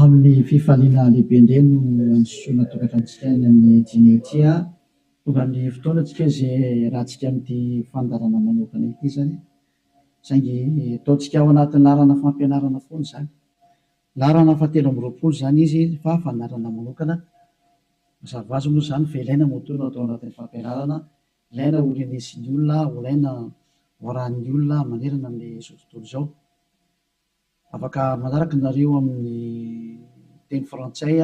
Amin'ny fifaliana lehibe indray no androsoana tokantranontsika any amin'ny dîner ity. Tonga amin'ny fotoana tsika izay iarahantsika amin'ity fandaharana manokana ity izany. Saingy ataontsika ao anatin'ny laharana fampianarana foana izany. Laharana fahatelo amby 20 izany izy fa fandaharana manokana. Mazava ho azy moa izany fa ilaina moa no atao anatin'ny fampianarana. Ilaina ho renesin'ny olona, ho ilaina ho arahan'ny olona manerana amin'izao tontolo izao. Afaka manaraka nareo amin'ny teny frantsay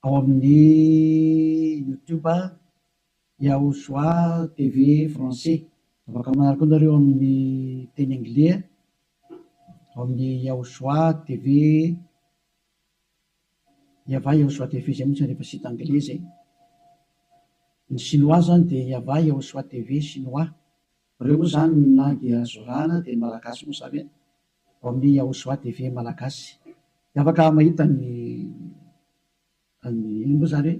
ao amin'ny YouTube Yahushua TV français. Afaka manaraka koa nareo amin'ny teny anglais ao amin'ny Yahushua TV Yava Yahushua TV izay moa tsy rehefa site anglais zay. Ny chinois zany dia Yava Yahushua TV chinois. Ireo moa zany ny langue azo arahana dia ny malagasy moa zany ao amin'ny Yahushua TV malagasy. Dia afaka mahita ny ny ino moa zany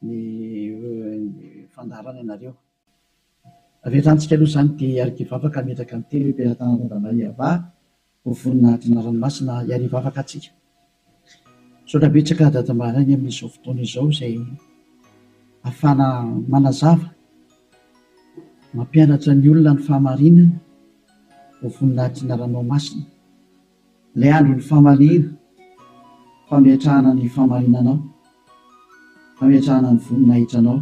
hoe ny fandaharana ianareo. Avy hatrany tsika aloha izany dia hiaraka hivavaka hametraka ny teny hoe Am-pelatanana Yavah ho voninahitry ny anarany masina hiary hivavaka antsika. Misaotra betsaka Dada Maraina amin'izao fotoana izao izay ahafahana manazava, mampianatra ny olona ny fahamarinana ho voninahitry ny anaranao masina. Ilay andron'ny famaliana, fametrahana ny fahamarinanao, fametrahana ny voninahitranao.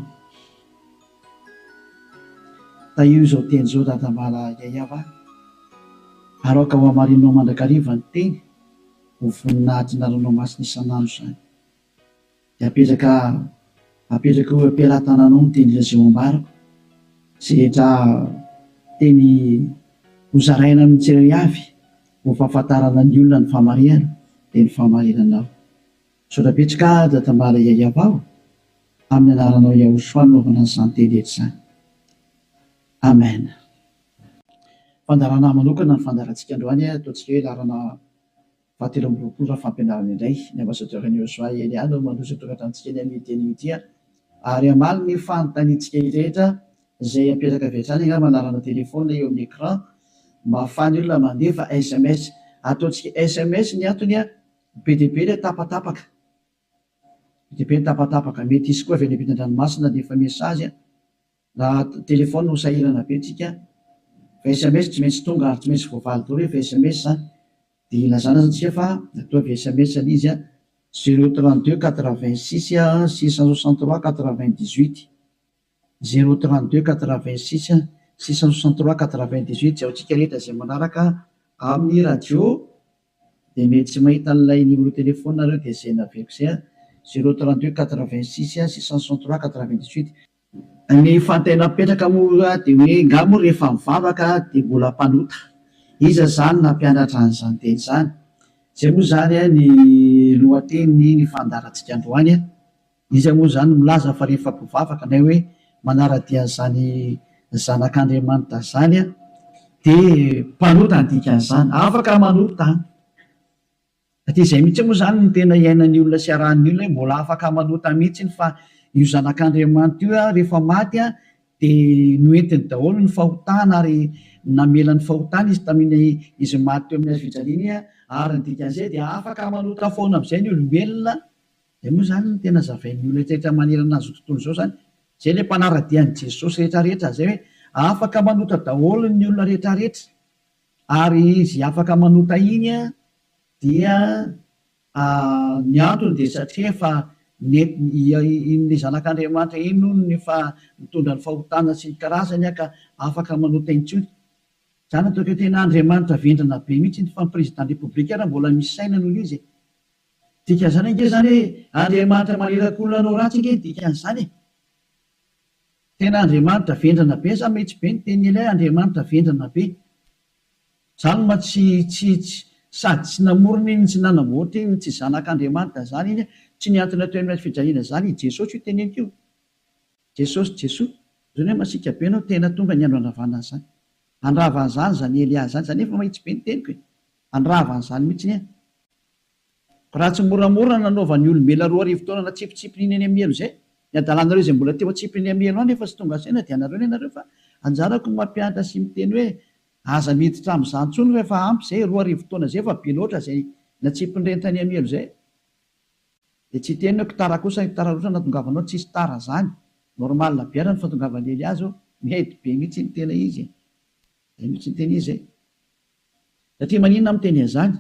Tahio izao teny izao Dadamala Yayava, ary aoka ho hamarinao mandrakariva ny teny ho voninahitry ny anaranao masina isan'andro izany. Dia apetraka apetraka eo am-pelatananao ny teny izay ambarako, izay rehetra teny hozaraina amin'ny tsirairay avy ho fahafantarana ny olona ny fahamarihana dia ny fahamarinanao. Misaotra betsaka Dadamala Yayava o! Amin'ny anaranao Yahushua no anaovana an'izany teny rehetra izany. Amen. Fandaharana manokana ny fandaharantsika androany, ataontsika hoe laharana fahatelo amby 20 raha fampianarana indray. Ny ambassadeur an'i Yahushua Elia no mandroso tokantranontsika eny amin'ny teny ity ary hamaly ny fanontaniantsika rehetra izay apetraka avy hatrany angamba laharana téléphone eo amin'ny écran mba ahafahan'ny olona mandefa SMS. Ataontsika SMS ny antony be dia be ilay tapatapaka. Be dia be ny tapatapaka. Mety hisy koa avy any ampitan-dranomasina handefa message. Raha téléphone ho sahirana be tsika. Fa SMS tsy maintsy tonga ary tsy maintsy voavaly daholo rehefa SMS zany. Dia ilazana zany tsika fa ataovy SMS ilay izy 032 86 663 98. 032 86 663 98 izay ho antsika rehetra izay manaraka amin'ny radio dia mety tsy mahita an'ilay numéro téléphone nareo dia izay naveriko izay 032 86 663 98. Ny fanontaniana mipetraka moa dia hoe nga moa rehefa mivavaka dia mbola mpanota? Iza izany nampianatra an'izany teny izany? Izay moa izany ny lohatenin'ny ny fandaharantsika androany. Iza moa izany milaza fa rehefa mpivavaka na hoe manara-dia an'izany zanak'Andriamanitra izany dia mpanota ny dikan'izany? Afaka manota an! Satria izay mihitsy moa izany no tena iainan'ny olona sy arahan'ny olona hoe mbola afaka manota mihitsy fa io zanak'Andriamanitra io rehefa maty dia noentiny daholo ny fahotana ary namela ny fahotana izy tamin'iny izy maty teo amin'ny hazo fijaliana iny ary ny dikan'izay dia afaka manota foana amin'izay ny olombelona. Izay moa izany no tena zavain'ny olona rehetra manerana an'izao tontolo izao izany. Izay ilay mpanara-dia an'i Jesosy rehetra rehetra izay hoe afaka manota daholo ny olona rehetra rehetra. Ary izy afaka manota iny dia ny antony dia satria efa iny ilay zanak'Andriamanitra iny hono no efa nitondra ny fahotana sy ny karazany ka afaka manota intsony. Izany ataoko hoe tena Andriamanitra vendrana be mihitsy fa ny président république ary mbola misy saina noho izy e. Dikan'izany ange izany hoe Andriamanitra maniraka olona hanao ratsy ange ny dikan'izany e. Tena Andriamanitra vendrana be za mihitsy be ny tenin'i Elia Andriamanitra vendrana be. Zany ma tsy tsy tsy sady tsy namorona iny tsy nanamboatra iny tsy zanak'Andriamanitra zany iny tsy nihantona teo amin'ny hazo fijaliana zany i Jesosy io teneniko io. Jesosy Jesoa. Zany hoe masiaka be anao tena tonga ny andro handravana an'izany. Handrava an'izany zany Elia zany zany efa mahitsy be ny teniko e. Handrava an'izany mihitsy an. Raha tsy moramora nanaovan'ny olombelona 2000 taona natsipitsipiny iny any amin'ny helo izay, ny adalanareo izay mbola teo atsipiny iny amin'ny helo any efa tsy tonga saina dia anareo ny anareo fa anjarako ny mampianatra sy miteny hoe aza miditra amin'izany intsony fa efa ampy izay, 2000 taona izay efa be loatra izay Natsipin'ireny tany amin'ny helo izay. Dia tsy hiteny hoe tara kosa tara loatra nahatongavanao, tsisy tara zany. Normal be ary ny fahatongavan'i Elia zao, mety be mihitsy ny tena izy e. Zay mihitsy ny tena izy e. Satria maninona aho miteny an'izany?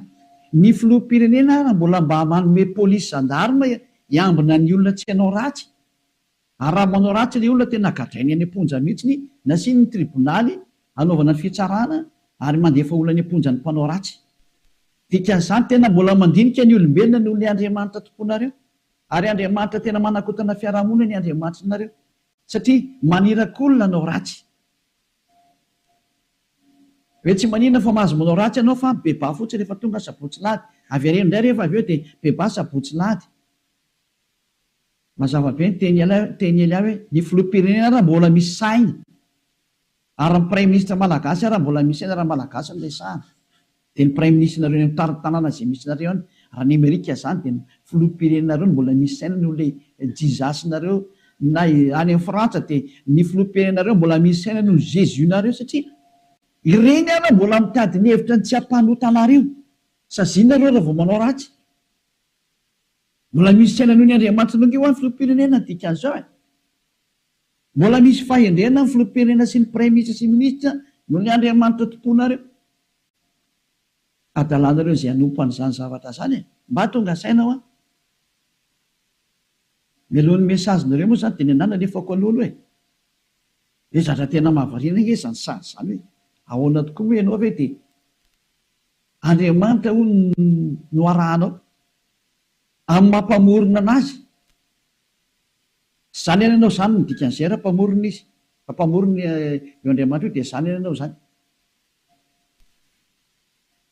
Ny filoham-pirenena ara mbola mba manome polisy gendarme hiambina ny olona tsy hanao ratsy. Ary raha manao ratsy ilay olona tena gadrainy any am-ponja mihitsy, nasiany ny tribonaly hanaovana ny fitsarana ary mandefa olona any am-ponja ny mpanao ratsy. Dikan'izany tena mbola mandinika ny olombelona noho ilay Andriamanitra tomponareo. Ary Andriamanitra tena manakotana fiarahamonina ny Andriamanitrinareo. Satria maniraka olona hanao ratsy. Hoe tsy maninona fa mahazo manao ratsy ianao fa beba fotsiny rehefa tonga sabotsy lahady. Avereno indray rehefa avy eo dia beba sabotsy lahady. Mazava be ny teny teny Elia hoe ny filoham-pirenena ara mbola misy saina ary ny praiminisitra malagasy ara mbola misy saina raha malagasy no resahana dia ny praiminisitrinareo any amin'ny tanàna izay misy nareo any raha any Amerika izany dia ny filoham-pirenenareo no mbola misy saina noho ilay Jesus nareo na any amin'ny Frantsa dia ny filoham-pirenenareo mbola misy saina noho ny Jesus nareo satria ireny ara mbola mitady ny hevitra ny tsy hampanota anareo saziana nareo raha vao manao ratsy. Mbola misy saina noho ny Andriamanitra ange hoa ny filoham-pirenena ny dikan'izao e! Mbola misy fahendrena ny filoham-pirenena sy ny praiminisitra sy minisitra noho ny Andriamanitra tomponareo. Adalanareo izay hanompo an'izany zavatra izany e! Mba tonga saina hoa! Mialohan'ny message-nareo moa izany dia ny anah nalefako aloha aloha e! Dia zatra tena mahavariana ange izany sary izany hoe ahoana tokoa moa ianao ve dia Andriamanitra hono no arahanao amin'ny maha mpamorona anazy. Tsy izany ianao izany no dikan'izay raha mpamorona izy. Raha mpamorona io Andriamanitra io dia izany ianao izany.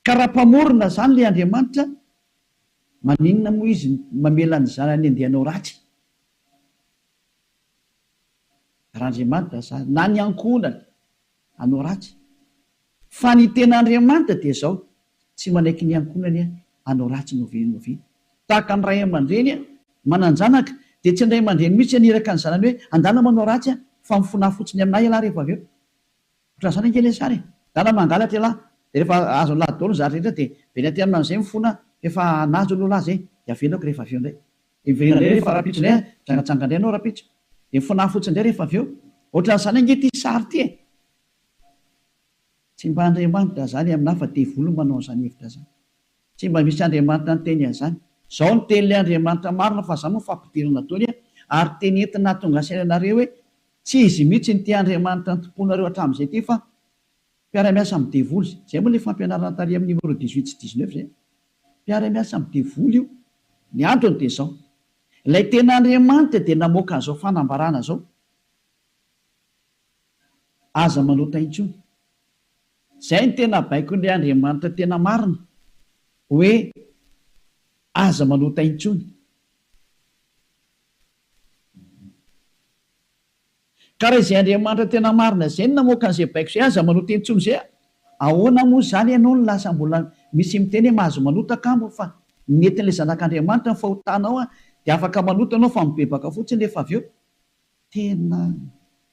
Ka raha mpamorona izany ilay Andriamanitra, maninona moa izy mamela ny zanany handeha hanao ratsy? Raha Andriamanitra izany, na ny ankohonany hanao ratsy. Fa ny tena Andriamanitra dia izao, tsy manaiky ny ankohonany hanao ratsy n'oviana n'oviana. Tahaka ny ray aman-dreny manan-janaka, dia tsy ny ray aman-dreny mihitsy haniraka ny zanany hoe andana manao ratsy fa mifonaha fotsiny aminà ialahy rehefa avy eo. Ohatran'izany ange ilay sary e! Ndana mangalatra ialahy, dia rehefa azon'ilahy daholo ny zavatra rehetra dia very aty aminy amin'izay mifona fa efa nahazo aloha lahy izay, dia avelako rehefa avy eo indray. Dia miverina indray rehefa rahampitso indray an, mijangajanga indray ianao rahampitso. Dia mifonaha fotsiny indray rehefa avy eo. Ohatran'izany ange ity sary ity e! Tsy mba Andriamanitra izany aminà fa devoly no manao an'izany hevitra izany. Tsy mba misy Andriamanitra niteny an'izany. Izao no tenin'ilay Andriamanitra marina fa izany moa fampidirana daholo an, ary teny entina hahatonga saina anareo hoe tsy izy mihitsy no ity Andriamanitra nitompoanareo hatramin'izay ity fa mpiara-miasa amin'ny devoly. Izay moa ilay fampianarana tary amin'ny numéro 18 sy 19 izay. Mpiara-miasa amin'ny devoly io. Ny antony dia izao, ilay tena Andriamanitra dia namoaka an'izao fanambarana izao, Aza manota intsony. Izay no tena baikon'ilay Andriamanitra tena marina, hoe aza manota intsony. Ka raha izay Andriamanitra tena marina izay no namoaka an'izay baiko izay, aza manota intsony izay, ahoana moa izany ianao no lasa mbola misy miteny hoe mahazo manota kamo fa nentin'ilay zanak'Andriamanitra ny fahotanao dia afaka manota ianao fa mibebaka fotsiny rehefa avy eo. Tena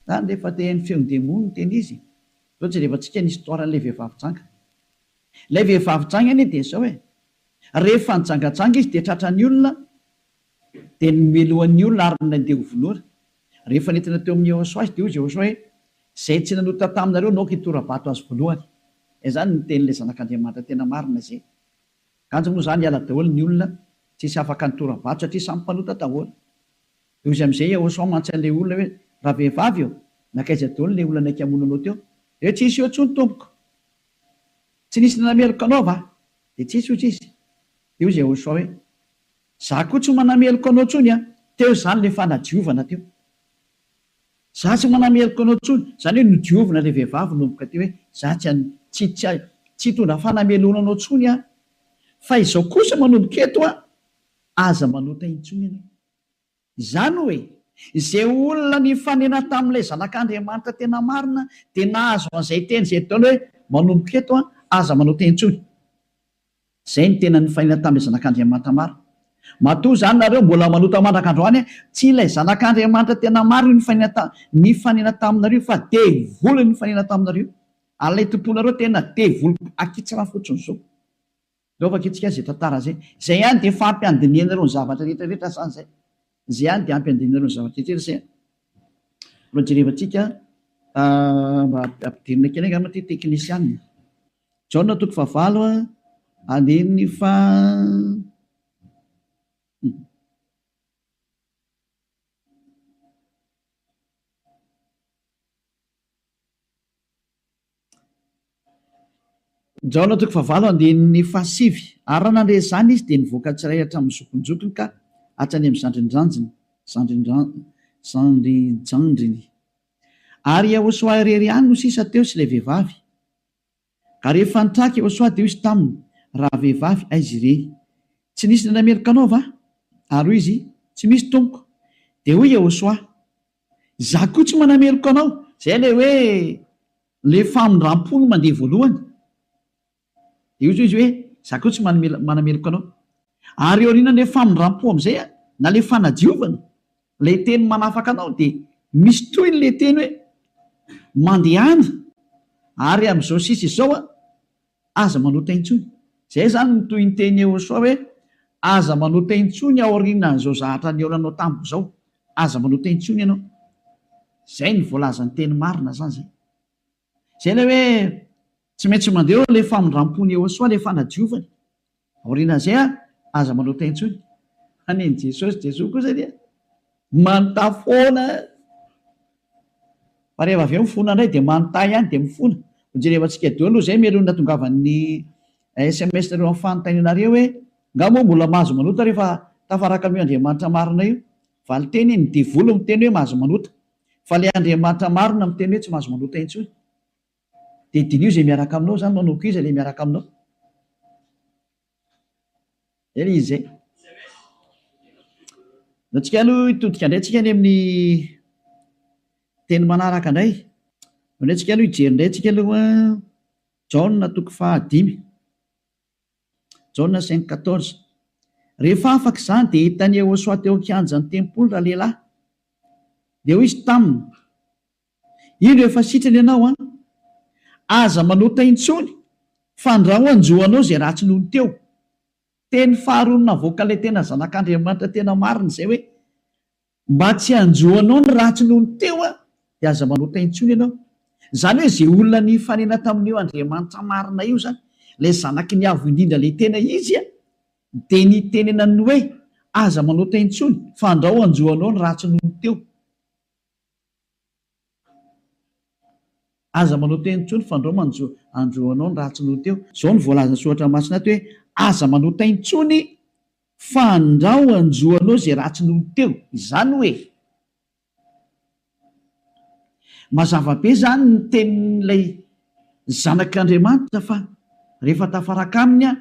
zany rehefa te haino feon-demony ny tena izy e! Zao jerevantsika ny histoire an'ilay vehivavy janga. Ilay vehivavy janga anie dia zao e! Rehefa nijangajanga izy dia tratran'ny olona dia nomelohan'ny olona ary nandeha ho vonoina. Rehefa nentina teo amin'i Yehosua izy dia hoy Yehosua hoe, Izay tsy nanota taminareo no aoka hitora-bato azy voalohany. Izay izany ny tenin'ilay Zanak'Andriamanitra tena marina izay. Kanjo moa izany hiala daholo ny olona, tsisy afaka nitora-bato satria samy mpanota daholo. Dia hoy izy amin'izay Yehosua mantsy an'ilay olona hoe, Ravehivavy ô, nankaiza daholo ilay olona naika hamono anao teo? Dia hoe, Tsisy eo intsony, tompoko. Tsy nisy nanameloka anao va? Dia tsisy, hoy izy. Dia hoy Yehosua hoe, Za koa tsy manameloka anao intsony an! Teo izany ilay fanadiovana teo. Za tsy manameloka anao intsony. Izany hoe nodiovina ilay vehivavy nomboka teo hoe, za tsy an, tsy, tsy, tsy hitondra fanamelohana anao intsony aho. Fa izao kosa manomboka eto an, aza manota intsony ianao. Izany hoe, izay olona nifanena tamin'ilay Zanak'Andriamanitra tena marina dia nahazo an'izay teny izay ataony hoe, manomboka eto an, aza manota intsony. Izay no tena nifanena tamin'ilay Zanak'Andriamanitra marina. Matoa izany nareo mbola manota mandraka androany, tsy ilay Zanak'Andriamanitra tena marina io nifanena ta, nifanena taminareo fa devoly no nifanena taminareo. Ary ilay tomponareo tena devoly akitsirano fotsiny izao. Ndao vakintsika izay tantara izay. Izay ihany dia efa ampy handinihanareo ny zavatra rehetra rehetra izany izay. Izay ihany dia ampy handinihanareo ny zavatra rehetra rehetra izay. Mbola jerevantsika mba ampidirina kely angamba ity teknisianina. Jaona toko fahavalo andininy faha. Jaona toko fahavalo andininy fahasivy, Ary raha nandre izany izy, dia nivoaka tsirairay hatramin'ny zokinjokiny ka hatrany amin'ny zandrinjanjiny, zandrinjandriny. Ary Iehôsoa irery ihany no sisa teo sy ilay vehivavy. Ka rehefa nitraka Iehôsoa, dia hoy izy taminy, Ravehivavy, aiza ireny? Tsy nisy nanameloka anao va? Ary hoy izy, Tsy misy, tompoko. Dia hoy Iehôsoa, Izaho koa tsy manameloka anao. Izay ilay hoe ilay famindram-po no mandeha voalohany. Dia hoy izy hoe, Izaho koa tsy manameloka anao. Ary aorianan'ilay famindram-po amin'izay, na ilay fanadiovana, ilay teny manafaka anao, dia misy tohiny ilay teny hoe, Mandehana, ary amin'izao sisa izao, Aza manota intsony. Izay izany no tohinteny Yehosua hoe, Aza manota intsony aorianan'izao zahatra nihaonanao tamiko izao. Aza manota intsony ianao. Izay no voalazan'ny teny marina izany izay. Izay ilay hoe tsy maintsy mandeha eo ilay famindram-pon'i Yehosua, ilay fanadiovany. Aorianan'izay aza manota intsony. Fa nen'i Jesosy, Jesoa kosa dia manontà foana. Fa rehefa avy eo mifona indray dia manontà ihany dia mifona. Ho jerevantsika daholo aloha izay mialoha ny nahatongavan'ny sms nareo amin'ny fanontanianareo hoe nga moa mbola mahazo manota rehefa tafaraka amin'io Andriamanitra marina io? Valinteny, ny devoly miteny hoe mahazo manota. Fa ilay Andriamanitra marina miteny hoe tsy mahazo manota intsony. Dia diniho izay miaraka aminao izany, manomboka iza ilay miaraka aminao? Zay ilay izy zay. Ndao tsika aloha hitodika indray tsika any amin'ny teny manaraka indray. Ndao indray tsika aloha hijery indray tsika aloha Jaona toko fahadimy. Jaona cinq quatorze. Rehefa afaka izany dia hitan'i Yehosua teo an-kianjan'ny tempoly ralehilahy. Dia hoy izy taminy, Indro efa sitrana ianao an! Aza manota intsony, fandrao hanjo anao izay ratsy nony teo. Teny faharoa navoakan'ilay tena Zanak'Andriamanitra tena marina izay hoe, Mba tsy hanjo anao ny ratsy nony teo an, dia aza manota intsony ianao. Izany hoe izay olona nifanena tamin'io Andriamanitra marina io izany, ilay Zanaky ny Avo Indrindra ilay tena Izy an, dia nitenenany hoe, Aza manota intsony, fandrao hanjo anao ny ratsy nony teo. Aza manao teny intsony fandrao manjo androanao ny ratsy noho teo. Izao no voalazan'ny soratra masina ato hoe aza manota intsony fandrao anjoanao izay ratsy noho teo. Izany hoe mazava be izany ny tenin'ilay zanak'Andriamanitra fa rehefa tafaraka aminy aho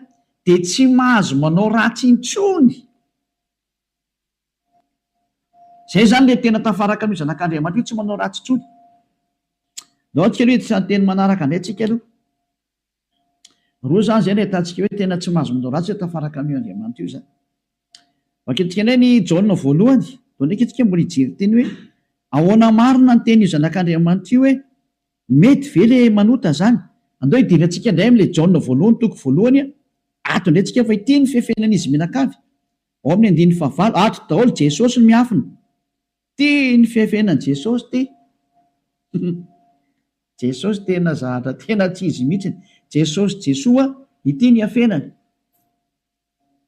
dia tsy mahazo manao ratsy intsony. Zay izany le tena tafaraka an'io zanak'Andriamanitra io tsy manao ratsy intsony. Ndao tsika aloha hiditra ny teny manaraka indray tsika aloha. Roa izany izay no ahitantsika hoe tena tsy mahazo manao ratsy hoe tafaraka amin'io Andriamanitra io izany. Vakintsika indray ny Jaona voalohany. Ndao ndraiky tsika mbola hijery teny hoe ahoana marina ny tenin'io zanak'Andriamanitra io hoe mety ve le manota izany? Andao hidirantsika indray amin'ilay Jaona voalohany toko voalohany ato indray tsika fa ity ny fefenan'izy mianakavy. Ao amin'ny andininy fahavalo, ato daholo Jesosy no miafina. Ty ny fiafenan'i Jesosy ty. Jesosy tena zahatra tena tsy izy mihitsiny. Jesosy Jesoa, ity ny iafenany.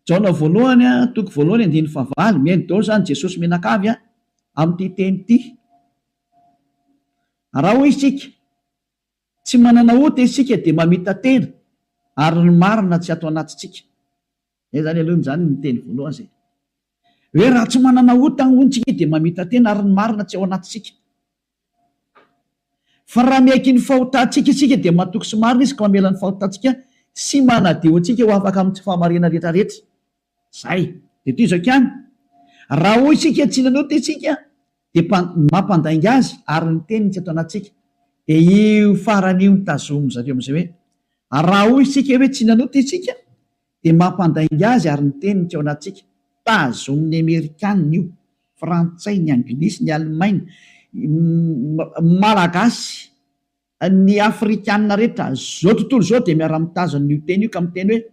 Jaona voalohany a, toko voalohany andininy fahavalo, mihaino daholo izany Jesosy mianakavy a, amin'ity teny ity. Raha hoy isika, tsy manana ota isika dia mamita-tena ary ny marina tsy ato anatintsika. Zay zany aloha zany ny teny voalohany zay. Hoe raha tsy manana ota hono tsika dia mamita-tena ary ny marina tsy ao anatintsika. Fa raha miaiky ny fahotantsika isika dia matoky sy marina izy ka mamela ny fahotantsika sy manadio antsika ho afaka amin'ny tsy fahamarinana rehetra rehetra. Zay. Dia toy izao ihany. Raha hoy isika tsy nanota isika dia mampandainga azy ary ny teniny tsy ato anatintsika. Dia io farany io no tazomin-dry zareo amin'izay hoe raha hoy isika hoe tsy nanota isika dia mampandainga azy ary ny teniny tsy ao anatintsika. Tazomin'ny Amerikanina io, Frantsay, ny Anglisy, ny Alemaina, Malagasy, ny Afrikanina rehetra, izao tontolo izao dia miara-mitazona io teny io ka miteny hoe.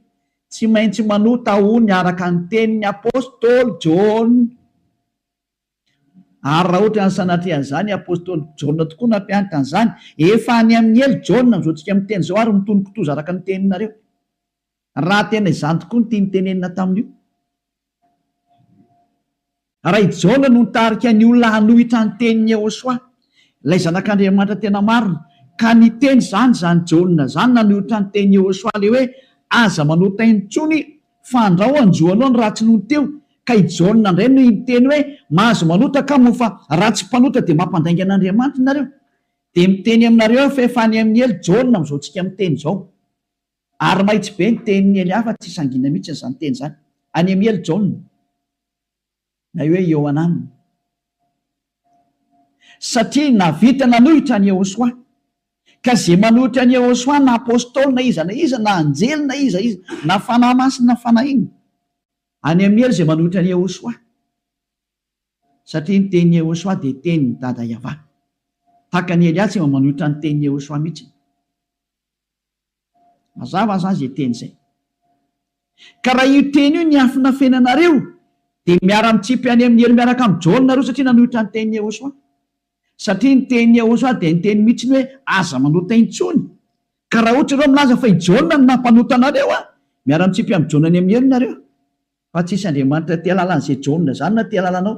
Tsy maintsy manota hono araka ny tenin'ny apostoly Jaona. Ary raha ohatra ny sanatria an'izany, apostoly Jaona tokoa nampianatra an'izany. Efa any amin'ny helo Jaona amin'izao tsika miteny izao ary mitono kitoza araka ny teninareo. Raha tena izany tokoa no tiany tenenina tamin'io. Raha i Jaona no nitarika ny olona hanohitra ny tenin'i Yehosua, ilay Zanak'Andriamanitra tena marina, ka niteny izany izany Jaona izany nanohitra ny tenin'i Yehosua ilay hoe aza manota intsony fa andrao hanjo anao ny ratsy nony teo, ka i Jaona indray no niteny hoe mahazo manota ka moa fa raha tsy mpanota dia mampandainga an'Andriamanitra nareo. Dia miteny aminareo aho fa efa any amin'ny helo Jaona amin'izao tsika miteny izao. Ary mahitsy be ny tenin'i Elia fa tsy sangiana mihitsy izany teny izany. Any amin'i Ely Jaona, na hoe Iohanana. Satria nahavita nanohitra an'i Yehosua. Ka izay manohitra an'i Yehosua na apostoly na iza na iza, na anjely na iza iza, na fanahy masina na fanahy inona. Any amin'i Ely izay manohitra an'i Yehosua. Satria ny tenin'i Yehosua dia tenin'i Dada Yavah. Tahaka an'i Elia tsy mba manohitra ny tenin'i Yehosua mihitsy. Mazava zany zay teny zay. Ka raha io teny io niafinafenanareo dia miara-mitsipy any amin'ny helo miaraka amin'i Jaona nareo satria nanohitra ny tenin'i Yehosua. Satria ny tenin'i Yehosua dia niteny mihitsy ny hoe aza manota intsony. Ka raha ohatra ianareo milaza fa i Jaona no nampanota anareo an, miara-mitsipy amin'i Jaona any amin'ny helo nareo. Fa tsisy Andriamanitra tia lalan'izay Jaona izany na tia lalanao.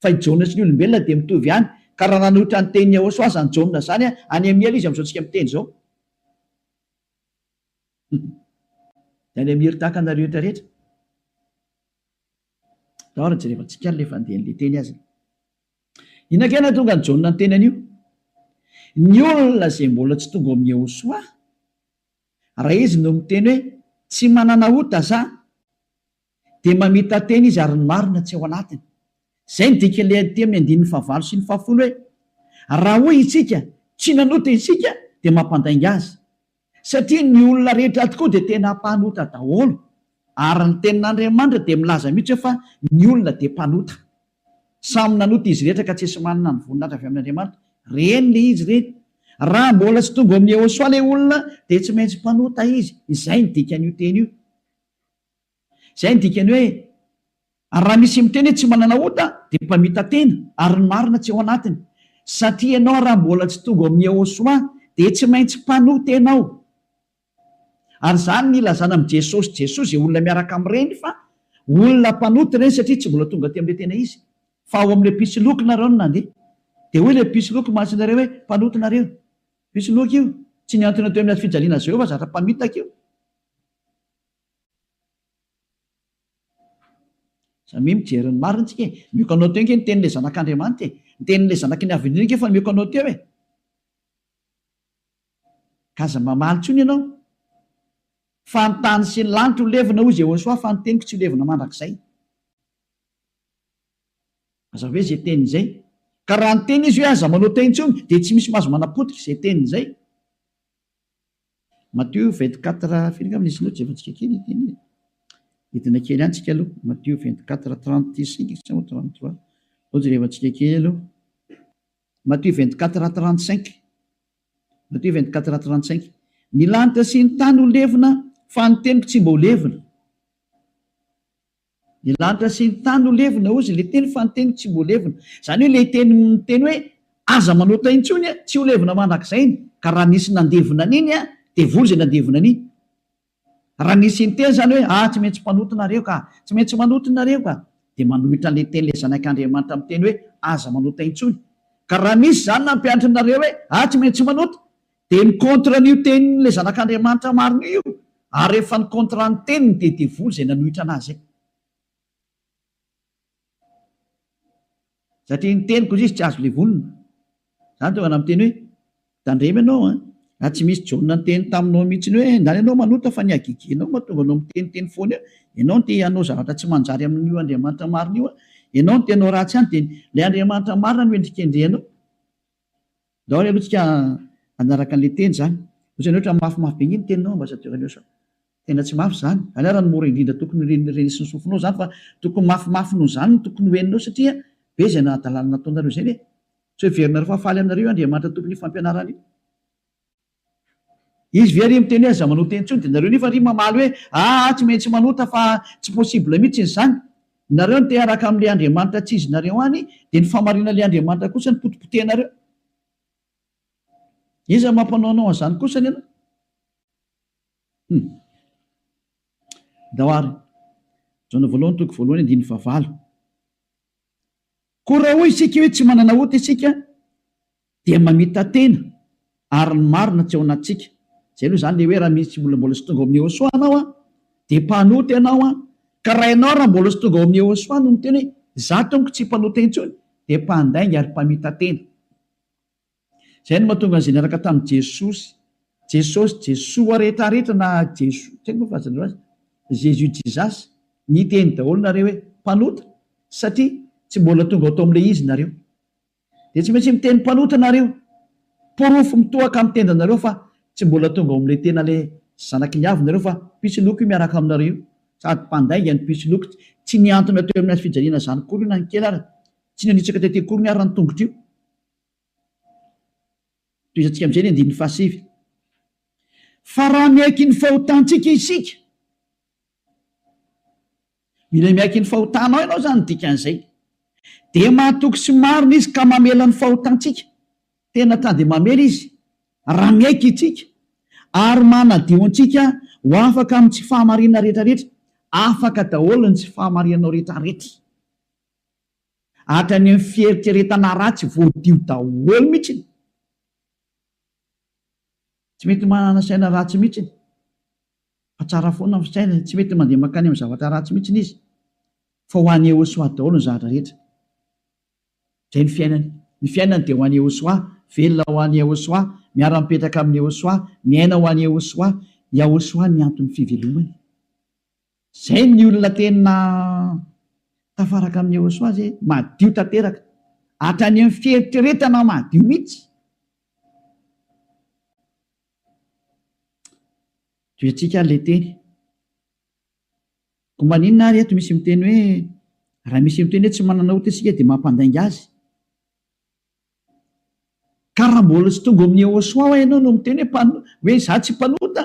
Fa i Jaona sy ny olombelona dia mitovy ihany. Ka raha nanohitra ny tenin'i Yehosua izany Jaona izany an, any amin'ny helo izy amin'izao tsika miteny izao. Dia any amin'ny helo tahaka anareo rehetra rehetra. Ndao ary jerevantsika ary ilay fandehan'ilay teny aza. Inona kay nahatonga an'i Jaona niteny an'io? Ny olona izay mbola tsy tonga ao amin'i Yehosua, Raha izy no miteny hoe tsy manana ota za dia mamita-tena izy ary ny marina tsy ao anatiny. Izay no dikan'ilay aty amin'ny andininy fahavalo sy ny fahafolo hoe raha hoy isika tsy nanota isika dia mampandainga azy. Satria ny olona rehetra tokoa dia tena mpanota daholo ary ny tenin'Andriamanitra dia milaza mihitsy hoe fa ny olona dia mpanota. Samy nanota izy rehetra ka tsisy manana ny voninahitra avy amin'Andriamanitra. Reny le izy reny. Raha mbola tsy tonga ao amin'i Yehosua le olona dia tsy maintsy mpanota izy. Izay ny dikan'io teny io. Izay ny dikany hoe ary raha misy miteny hoe tsy manana ota dia mpamita-tena ary ny marina tsy ao anatiny. Satria ianao raha mbola tsy tonga ao amin'i Yehosua dia tsy maintsy mpanota ianao. Ary izany ny ilazana amin'i Jesosy Jesoa izay olona miaraka amin'ireny fa olona mpanota ireny satria tsy mbola tonga aty amin'ilay tena izy fa ao amin'ilay mpisoloky nareo no nandeha. Dia hoy ilay mpisoloky mantsy nareo hoe mpanota nareo. Mpisoloky io. Tsy nihantona teo amin'ny hazo fijaliana azy ireo fa zatra mpamitaka io. Samia mijery ny marina tsika e. Mioko anao teo ange ny tenin'ilay zanak'Andriamanitra e. Ny tenin'ilay zanaky ny Avo Indrindra ange efa mioko anao teo e. Ka aza mamaly intsony ianao. Fa ny tany sy ny lanitra ho levona, hoy Jehosoa, fa ny teniko tsy ho levona mandrakizay. Mazava hoe izay teniny izay. Ka raha niteny izy hoe aza manao teny intsony, dia tsy misy mahazo manapotika izay teniny izay. Matio 24, firy angamba nisy note jerevantsika kely ity teny iny. Hidina kely ihany tsika aloha. Matio 24, 35 sa 33. Aleo jerevantsika kely aloha. Matio 24, 35. Matio 24, 35. Ny lanitra sy ny tany ho levona, fa ny teniko tsy mba ho levona. Ny lanitra sy ny tany ho levona, hozy ilay teny, fa ny teniko tsy mba ho levona. Izany hoe ilay teny miteny hoe aza manota intsony, tsy ho levona mandrakizay iny. Ka raha nisy nandevona an'iny, devoly izay nandevona an'iny. Raha nisy niteny izany hoe, ah, tsy maintsy mpanota nareo ka, tsy maintsy manota nareo ka, dia manohitra an'ilay tenin'ilay Zanak'Andriamanitra miteny hoe, aza manota intsony. Ka raha misy izany nampianatra anareo hoe, ah, tsy maintsy manota, dia mi-contre an'io tenin'ilay Zanak'Andriamanitra marina io, ary rehefa ni-contre ny teniny dia devoly izay nanohitra an'azy izay. Satria ny teniko izy tsy azo levonina. Zany tonga namiteny hoe, tandremo ianao an, raha tsy misy Jaona niteny taminao mihitsiny hoe ndany ianao manota fa ny hagegenao mahatonga anao miteniteny foana eo, ianao no te hanao zavatra tsy manjary amin'io Andriamanitra marina io an, ianao no te hanao ratsy any dia ilay Andriamanitra marina no endrikendrehanao. Ndao ary aloha tsika hanaraka an'ilay teny izany. Ohatrany hoe ohatran'ny mafimafy be nge ny teninao Ambassadeur Léosa. Tena tsy mafy izany. Izany ary no mora indrindra tokony ho renesin'ny sofinao izany fa tokony mafimafy noho izany no tokony ho henonao satria be izay nahadalana nataonareo izay ve? Tsy ho heverinareo fa faly aminareo io Andriamanitra tompon'io fampianarana io. Izy ve ry miteny hoe aza manota intsony dia nareo nefa ry mamaly hoe aa tsy maintsy manota fa tsy possible mihitsy izany. Nareo no te hiaraka amin'ilay Andriamanitra tsy izy nareo any dia ny fahamarinan'ilay Andriamanitra kosa no potipotehinareo. Iza mampanao anao an'izany kosany ianao? Hum. Ndao ary. Jaona voalohany toko voalohany andininy fahavalo. Koa raha hoy isika hoe tsy manana ota isika dia mamita-tena ary ny marina tsy ao anatintsika. Izay aloha izany ilay hoe raha misy olona mbola tsy tonga ao amin'i Yehosua anao an, dia mpanota ianao an, ka raha ianao raha mbola tsy tonga ao amin'i Yehosua no miteny hoe izaho tompoko tsy mpanota intsony dia mpandainga ary mpamita-tena. Izay no mahatonga an'izay niaraka tamin'i Jesosy, Jesosy, Jesoa rehetrarehetra na Jeso, tsy haiko moa filazanareo azy, Jésus Jesus, niteny daholo nareo hoe mpanota satria tsy mbola tonga ao tao amin'ilay izy nareo. Dia tsy maintsy miteny mpanota nareo. Porofo mitohaka amin'ny tendanareo fa tsy mbola tonga ao amin'ilay tena ilay zanaky ny avo nareo fa mpisoloky io miaraka aminareo io. Sady mpandainga ny mpisoloky, tsy nihantona teo amin'ny hazo fijaliana izany akory io na ny kely ara, tsy nanitsaka tety akory ny ara ny tongotra io. Tohizantsika amin'izay ny andininy fahasivy. Fa raha miaiky ny fahotantsika isika, mila miaiky ny fahotanao ianao izany ny dikan'izay, dia mahatoky sy marina Izy ka mamela ny fahotantsika. Tena ta dia mamela Izy raha miaiky isika, ary manadio antsika ho afaka amin'ny tsy fahamarinana rehetrarehetra. Afaka daholo ny tsy fahamarinanao rehetrarehetra. Hatrany amin'ny fieritreretana ratsy voadio daholo mihitsy. Tsy mety manana saina ratsy mihitsy fa tsara foana ny fisainany, tsy mety mandeha mankany amin'ny zavatra ratsy mihitsy izy fa ho an'i Yehosua daholo ny zavatra rehetra. Izay ny fiainany. Ny fiainany dia ho an'i Yehosua, velona ho an'i Yehosua, miara-mipetraka amin'i Yehosua, miaina ho an'i Yehosua. Yahosua ny anton'ny fivelomany. Zay ny olona tena tafaraka amin'i Yehosua zay, madio tanteraka, hatrany amin'ny fieritreretana madio mihitsy. Tohiantsika ary ilay teny. Koa maninona ary eto misy miteny hoe raha misy miteny hoe tsy manana ota isika dia mampandainga azy? Ka raha mbola tsy tonga ao amin'i Yehosua hoa ianao no miteny hoe mpano, hoe izaho tsy mpanota,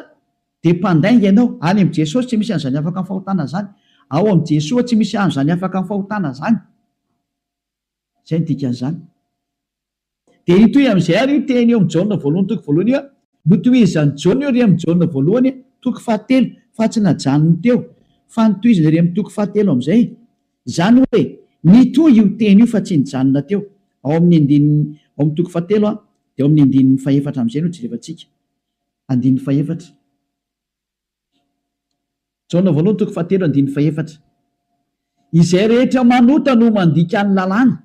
dia mpandainga ianao. Any amin'i Jesosy tsy misy an'izany afaka amin'ny fahotana izany. Ao amin'i Jesoa tsy misy an'izany afaka amin'ny fahotana izany. Izay no dikan'izany. Dia hitohy amin'izay ary io teny eo amin'i Jaona voalohany toko voalohany io. Notohizan'i Jaona io ery amin'i Jaona voalohany toko fahatelo, fa tsy najanony teo, fa notohizany ery amin'ny toko fahatelo amin'izay. Izany hoe, nitohy io teny io fa tsy nijanona teo. Ao amin'ny andininy, ao amin'ny toko fahatelo dia ao amin'ny andininy fahefatra amin'izay no jerevantsika. Andininy fahefatra. Jaona voalohany toko fahatelo andininy fahefatra. Izay rehetra manota no mandika ny lalàna,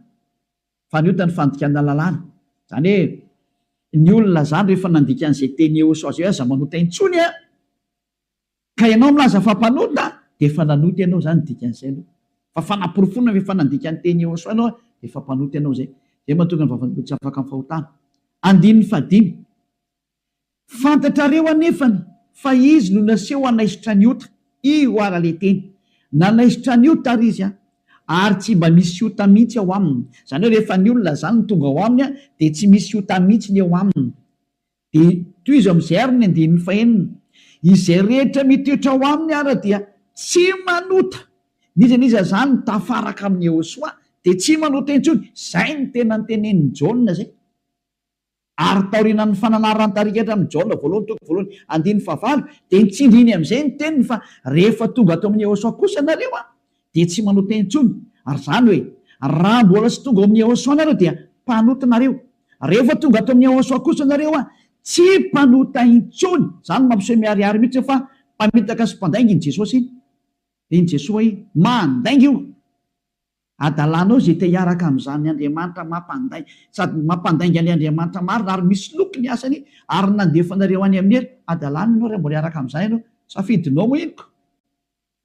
fa ny ota ny fandikana lalàna. Izany hoe, ny olona izany rehefa nandika an'izay teny Yehosua izay hoe aza manota intsony an! Ka ianao milaza fa mpanota dia efa nanota ianao izany ny dikan'izay aloha. Fa fanaporofoana fa efa nandika ny teny Yehosua ianao dia efa mpanota ianao izay. Izay mahatonga ny vavan'olona tsy afaka amin'ny fahotana. Andininy fahadimy. Fantatrareo anefany fa izy no naseho hanaisotra ny ota. Io ara le teny. Nanaisotra ny ota ary izy an. Ary tsy mba misy ota mihitsy ao aminy. Izany hoe rehefa ny olona izany no tonga ao aminy dia tsy misy ota mihitsy ny eo aminy. Dia tohizo amin'izay ary ny andininy fahenina, Izay rehetra mitoetra ao aminy ara dia tsy manota. N'iza n'iza izany mitafaraka amin'i Yehosua dia tsy manota intsony. Izay no tena notenenin'i Jaona izay. Ary taorianan'ny fananaran'ny tarigetra amin'i Jaona voalohany toko voalohany andininy fahavalo dia nitsindriny amin'izay ny teniny fa rehefa tonga ato amin'i Yehosua kosa nareo an, dia tsy manota intsony. Ary izany hoe, raha mbola tsy tonga ao amin'i Yehosua nareo dia mpanota nareo. Rehefa tonga ato amin'i Yehosua kosa nareo an, tsy mpanota intsony. Izany no mampiseho miharihary mihitsy fa mpamitaka sy mpandainga iny Jesosy iny. Iny Jesoa iny. Mandainga io. Adalanao izay te hiaraka amin'izany Andriamanitra mampandainga, sady mampandainga an'ilay Andriamanitra marina ary misoloky ny asany ary nandefa anareo any amin'ny helo. Adalana ianao raha mbola hiaraka amin'izany ianao. Safidinao moa iny ko.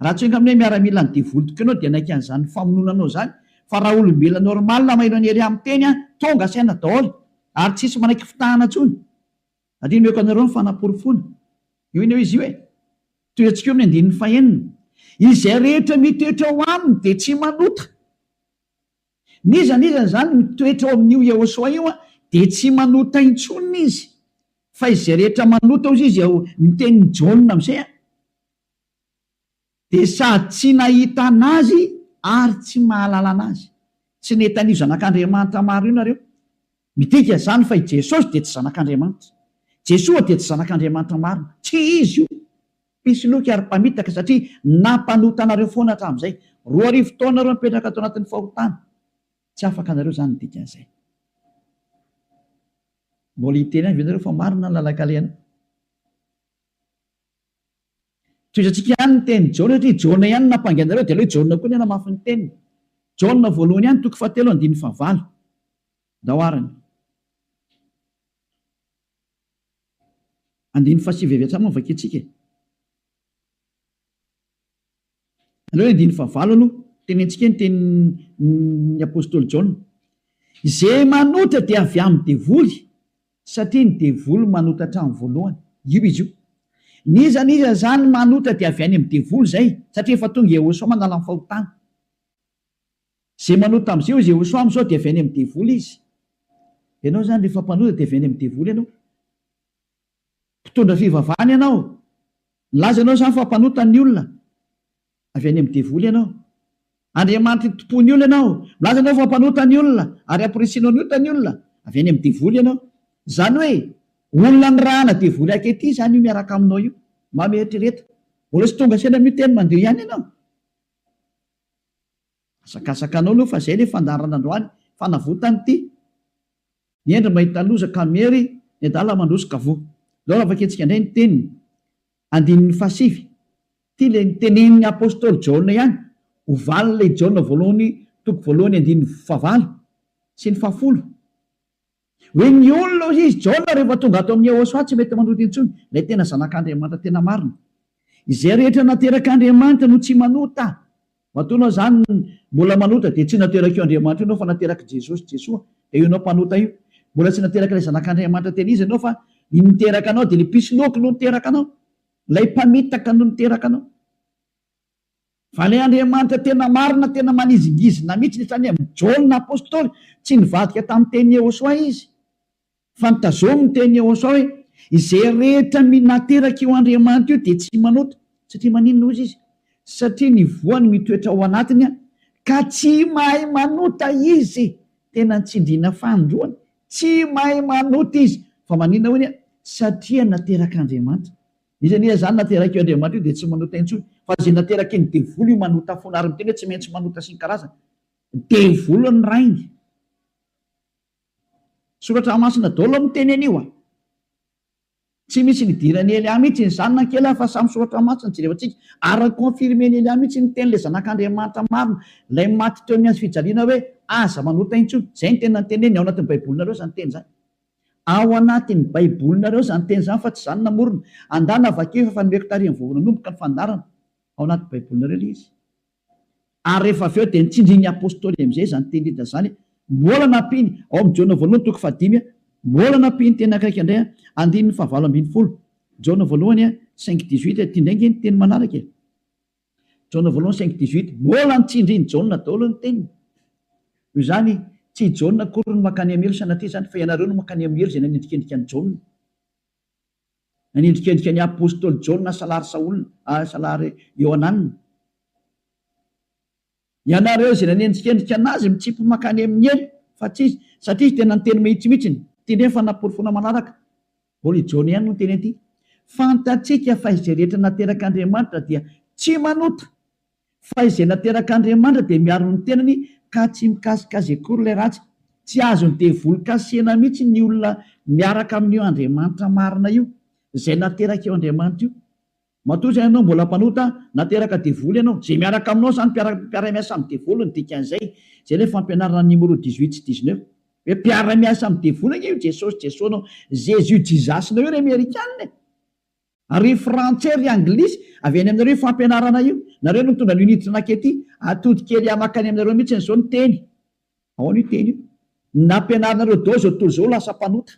Raha tsy enga aminay miaramila ny devoly tokoa ianao dia hanaiky an'izany famonoana anao izany fa raha olombelona normal maheno an'i Elia miteny an, tonga saina daholo ary tsisy manaiky fitahana intsony. Satria omeko anareo ny fanaporofoana. Io anie izy io e. Tohiantsika eo amin'ny andininy fahenina. Izay rehetra mitoetra ao aminy dia tsy manota. N'iza n'iza izany mitoetra ao amin'io Yehosua io dia tsy manota intsony izy. Fa izay rehetra manota hozy izy ao ny tenin'i Jaona amin'izay an, dia sady tsy nahita an'Azy ary tsy mahalala an'Azy. Tsy nahita an'io Zanak'Andriamanitra marina io nareo. Midika izany fa i Jesosy dia tsy Zanak'Andriamanitra. Jesoa dia tsy Zanak'Andriamanitra marina. Tsy Izy io. Mpisoloky ary mpamitaka satria nampanota anareo foana hatramin'izay. 2000 taona nareo nipetraka tao anatin'ny fahotana. Tsy afaka anareo izany ny dikan'izay. Mbola hiteny ihany ve nareo fa marina ny lalan-kalehana? Tohizantsika ihany ny tenin'i Jaona satria Jaona ihany no nampangy anareo dia aleo i Jaona koa ny hanamafy ny teniny. Jaona voalohany ihany toko fahatelo andininy fahavalo. Ndao arany. Andininy fahasivy avy hatrany moa no vakintsika e. Aleo ny andininy fahavalo aloha, tenentsika ny tenin'ny apostoly Jaona. Izay manota dia avy amin'ny devoly, satria ny devoly manota hatramin'ny voalohany. Io izy io. N'iza n'iza izany manota dia avy any amin'ny devoly izay, satria efa tonga Yehosua manala ny fahotana. Izay manota amin'izay hoy Yehosua amin'izao dia avy any amin'ny devoly izy. Ianao izany rehefa mpanota dia avy any amin'ny devoly ianao. Mpitondra fivavahana ianao. Milaza ianao izany fa mpanota ny olona. Avy any amin'ny devoly ianao. Andriamanitry ny tompon'ny olona ianao. Milaza ianao fa mpanota ny olona ary amporisihinao ny ota ny olona. Avy any amin'ny devoly ianao. Izany hoe olona nirahana devoly ankehitriny izany io miaraka aminao io. Mba mieritrereta. Mbola tsy tonga saina amin'io teny mandeha ihany ianao. Asakasaka anao aloha fa zay le fandaharana androany, fanavotana ity. Ny hendry mahita loza ka miery, ny adala mandroso ka voa. Zao raha vakintsika indray ny teniny, andininy fahasivy, ity le nitenenin'ny apostoly Jaona ihany, ho valin'ilay Jaona voalohany toko voalohany andininy fahavalo sy ny fahafolo. Hoe ny olona hoy izy, Jaona rehefa tonga ato amin'i Yehosua tsy mety manota intsony, ilay tena zanak'Andriamanitra tena marina. Izay rehetra naterak'Andriamanitra no tsy manota. Matoa ianao izany mbola manota dia tsy naterak'io Andriamanitra io ianao fa naterak'i Jesosy, Jesoa, dia io ianao mpanota io. Mbola tsy naterak'ilay zanak'Andriamanitra tena izy ianao fa ny niteraka anao dia ilay mpisoloky no niteraka anao. Ilay mpamitaka no niteraka anao. Fa ilay Andriamanitra tena marina, tena manizingizina mihitsy, hatrany amin'i Jaona apostoly, tsy nivadika tamin'ny tenin'i Yehosua izy, fa notazominy ny tenin'i Yehosua hoe, Izay rehetra naterak'io Andriamanitra io dia tsy manota. Satria maninona hozy izy? Satria ny voany mitoetra ao anatiny ka tsy mahay manota izy. Tena nitsindriana fanindroany, tsy mahay manota izy. Fa maninona hoy? Satria naterak'Andriamanitra. Iza anie izany naterak'io Andriamanitra io dia tsy manota intsony fa izay nateraky ny devoly io manota foana ary miteny hoe tsy maintsy manota sy ny karazany. Devoly ny rainy. Soratra masina daholo miteny an'io a. Tsy misy nidiran'i Elia mihitsy izany na kely fa samy soratra masina jerevantsika ary ni-confirmer-n'i Elia mihitsy ny tenin'ilay zanak'Andriamanitra marina ilay maty teo amin'ny hazo fijaliana hoe aza manota intsony. Izay no tena noteneniny ao anatin'ny baibolinareo izany teny izany. Ao anatin'ny baibolinareo izany teny izany fa tsy izaho no namorona. Andana vakio efa fa nomeko tarihiny vao nanomboka ny fandaharana. Ao anaty baibolinareo ilay izy. Ary rehefa avy eo dia nitsindrin'ny apostoly amin'izay izany teny rehetra izany. Mbola nampiany, ao amin'ny Jaona voalohany toko fahadimy, mbola nampiany teny akaiky indray, andininy fahavalo ambin'ny folo. Jaona voalohany 5 18, ity indray ange ny teny manaraka e. Jaona voalohany 5 18, mbola nitsindrin'i Jaona daholo ny teniny. Noho izany, tsy i Jaona akory no mankany amin'ny helo sanatria izany, fa ianareo no mankany amin'ny helo izay nanendrikendrika an'i Jaona. Nanendrikendrika ny apostoly Jaona salary Saola, salary Iohanana. Ianareo izay nanendrikendrika an'azy mitsipy mankany amin'ny helo, fa tsy izy, satria izy tena niteny mahitsy mihitsiny. Ity indray ny fanaporofoana manaraka. Mbola i Jaona ihany no niteny an'ity. Fantatsika fa izay rehetra naterak'Andriamanitra dia tsy manota, fa izay naterak'Andriamanitra dia miaro ny tenany ka tsy mikasika azy akory ilay ratsy. Tsy azon'ny devoly kasihina mihitsy ny olona miaraka amin'io Andriamanitra marina io, izay naterak'io Andriamanitra io. Matoa izay ianao mbola mpanota, nateraka devoly ianao. Izay miaraka aminao izany mpiara-miasa amin'ny devoly ny dikan'izay. Izay ilay fampianarana numéro 18 sy 19. Hoe mpiara-miasa amin'ny devoly ange io Jesosy Jesoa-nao, Jésus Jesus-nao io ry Amerikana e! Ry frantsay ry anglisy, avy any aminareo io fampianarana io. Nareo no nitondra an'io niditra nankety. Atody kely hamaky any aminareo mihitsy izao ny teny. Ahoana io teny io? Nampianarinareo daholo izao tontolo izao ho lasa mpanota.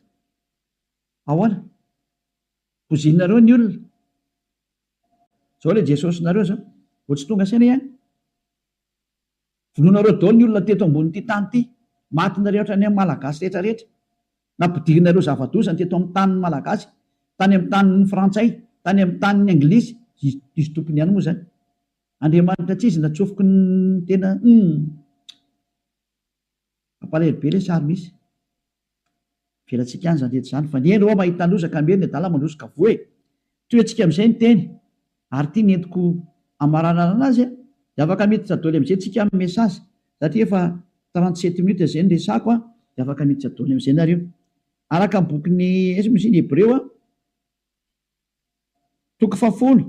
Ahoana? Pozinareo ny olona. Zao le Jesosinareo zao. Vao tsy tonga saina ihany. Vonoinareo daholo ny olona teto ambonin'ity tany ity. Matinareo hatrany amin'ny Malagasy rehetra rehetra. Nampidirinareo zava-doza ny teto amin'ny tanin'ny Malagasy, tany amin'ny tanin'ny Frantsay, tany amin'ny tanin'ny Anglisy, izy izy tompony ihany moa izany. Andriamanitra tsy izy natsofoky ny tena humm. Mampalahelo be ilay sary misy. Avelantsika any izany rehetra izany fa ny hendry hoa mahita loza ka miery ny adala mandroso ka voa e! Tohiantsika amin'izay ny teny ary ity ny entiko hamaranana azy a! Dia afaka miditra doly amin'izay tsika amin'ny message satria efa 37 minutes izay ny resako a! Dia afaka miditra doly amin'izay nareo. Araka ny bokin'ny aiza moa izy iny Hebreo a! Toko fahafolo,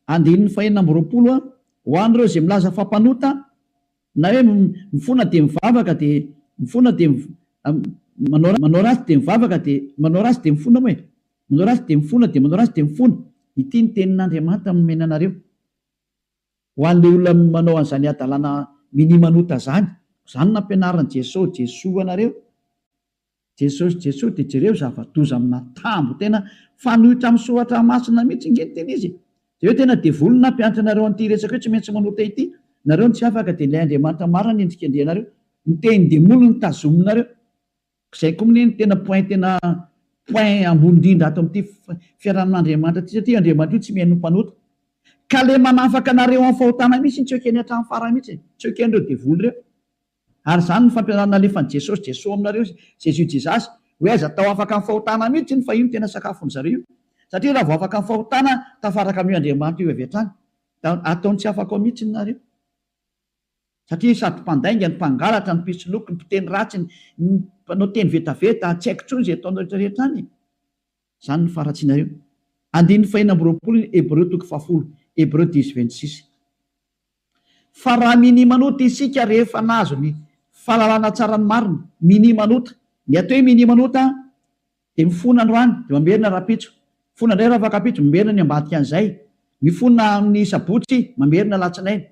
andininy fahenina amby 20, Ho an'ireo izay milaza fa mpanota, na hoe mifona dia mivavaka dia mifona dia manao manao ratsy dia mivavaka dia manao ratsy dia mifona moa e! Manao ratsy dia mifona dia manao ratsy dia mifona. Ity ny tenin'Andriamanitra nomena anareo. Ho an'ilay olona manao an'izany hadalana minia manota izany, izany no nampianarin'i Jesoa, Jesoa anareo. Jesosy Jesoa dia jereo zava-doza amina tambo tena fanohitra amin'ny soratra masina mihitsy nge ny tena izy e! Jereo tena devoly no nampianatra anareo an'ity resaka hoe tsy maintsy manota ity, nareo no tsy afaka dia ilay Andriamanitra marina no endrikendrehanareo, ny tenin-demoly no tazominareo, izay koa mne no tena point tena point ambony indrindra ato amin'ity fiarahamin'Andriamanitra ity satria Andriamanitra io tsy mihaino ny mpanota ka le manafaka anareo amin'ny fahotana mihitsy tsy ekeny hatramin'ny farany mihitsy e, tsy eken'ireo devoly ireo. Ary izany no fampianarana nalefan'i Jesosy, Jesoa aminareo, Jésus Jesus, hoe aza atao afaka amin'ny fahotana mihitsy iny fa io no tena sakafon'izareo io. Satria raha vao afaka amin'ny fahotana, tafaraka amin'io Andriamanitra io avy hatrany. Da ataony tsy afaka ao mihitsy iny nareo. Satria sady mpandainga, ny mpangalatra, ny mpisoloky, ny mpiteny ratsy, ny mpanao teny vetaveta, tsy haiko intsony izay ataonareo rehetra rehetra any e. Izany no faharatsianareo. Andininy fahenina amby 20 ny Hebreo toko fahafolo, Hébreux dix 26. Fa raha minia manota isika rehefa nahazo ny fahalalana tsara ny marina, minia manota. Ny atao hoe minia manota dia mifona androany dia mamerina rahampitso, mifona indray rahafakampitso, mamerina ny ambadika an'izay, mifona amin'ny sabotsy, mamerina alatsinainy,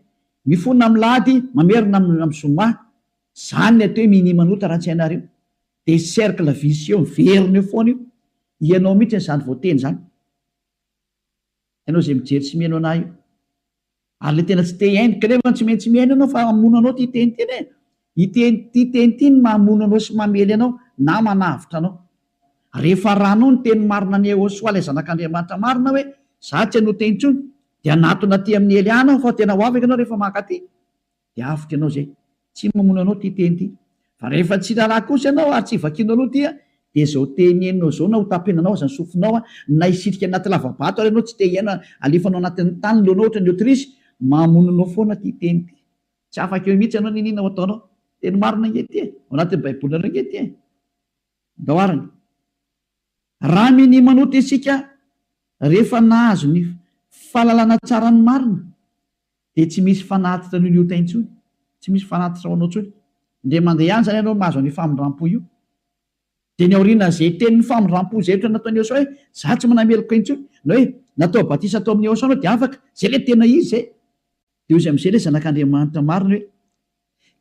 mifona amin'ny lahady, mamerina amin'ny zoma. Izany ny atao hoe minia manota raha tsy hainareo. Dia cercle vicieux miverina eo foana io. Ianao mihitsy izany voateny izany. Ianao izay mijery sy mihaino anah io. Ary ilay tena tsy te hihaino, kanefa tsy maintsy mihaino ianao fa hamono anao ity teny ity anie. Ity ity teny ity no mamono anao sy mamely anao na manavotra anao. Rehefa arahanao ny teny marina an'i Yehosua ilay zanak'Andriamanitra marina hoe, za tsy hanota intsony, dia hanatona aty amin'i Eliana aho fa tena ho afaka ianao rehefa mankaty. Dia avotra ianao izay. Tsy mamono anao ity teny ity. Fa rehefa tsy raharaha kosa ianao ary tsy vakianao aloha ity dia izao teny henonao izao na ho tapenanao aza ny sofinao na hisitrika anaty lava-bato ary ianao tsy te hihaino alefanao anatin'ny tany ny lohanao ohatran'ny autruche, mamono anao foana ity teny ity. Tsy afaka eo mihitsy ianao n'inona ho ataonao. Teny marina ange ity e. Ao anatin'ny baibolinareo ange ity e. Ndao arany. Raha minia manota isika rehefa nahazo ny fahalalana tsara ny marina dia tsy misy fanatitra noho ny ota intsony, tsy misy fanatitra ho anao intsony. Indray mandeha ihany izany ianao mahazo an'io famindrampo io. Dia ny aorianan'izay tenin'ny famindrampo izay ohatra nataon'i Yehosua hoe, za tsy manameloka intsony, na hoe natao batisa tao amin'i Yehosua anao dia afaka, izay ilay tena izy izay. Dia hoy izy amin'izay ilay zanak'Andriamanitra marina hoe,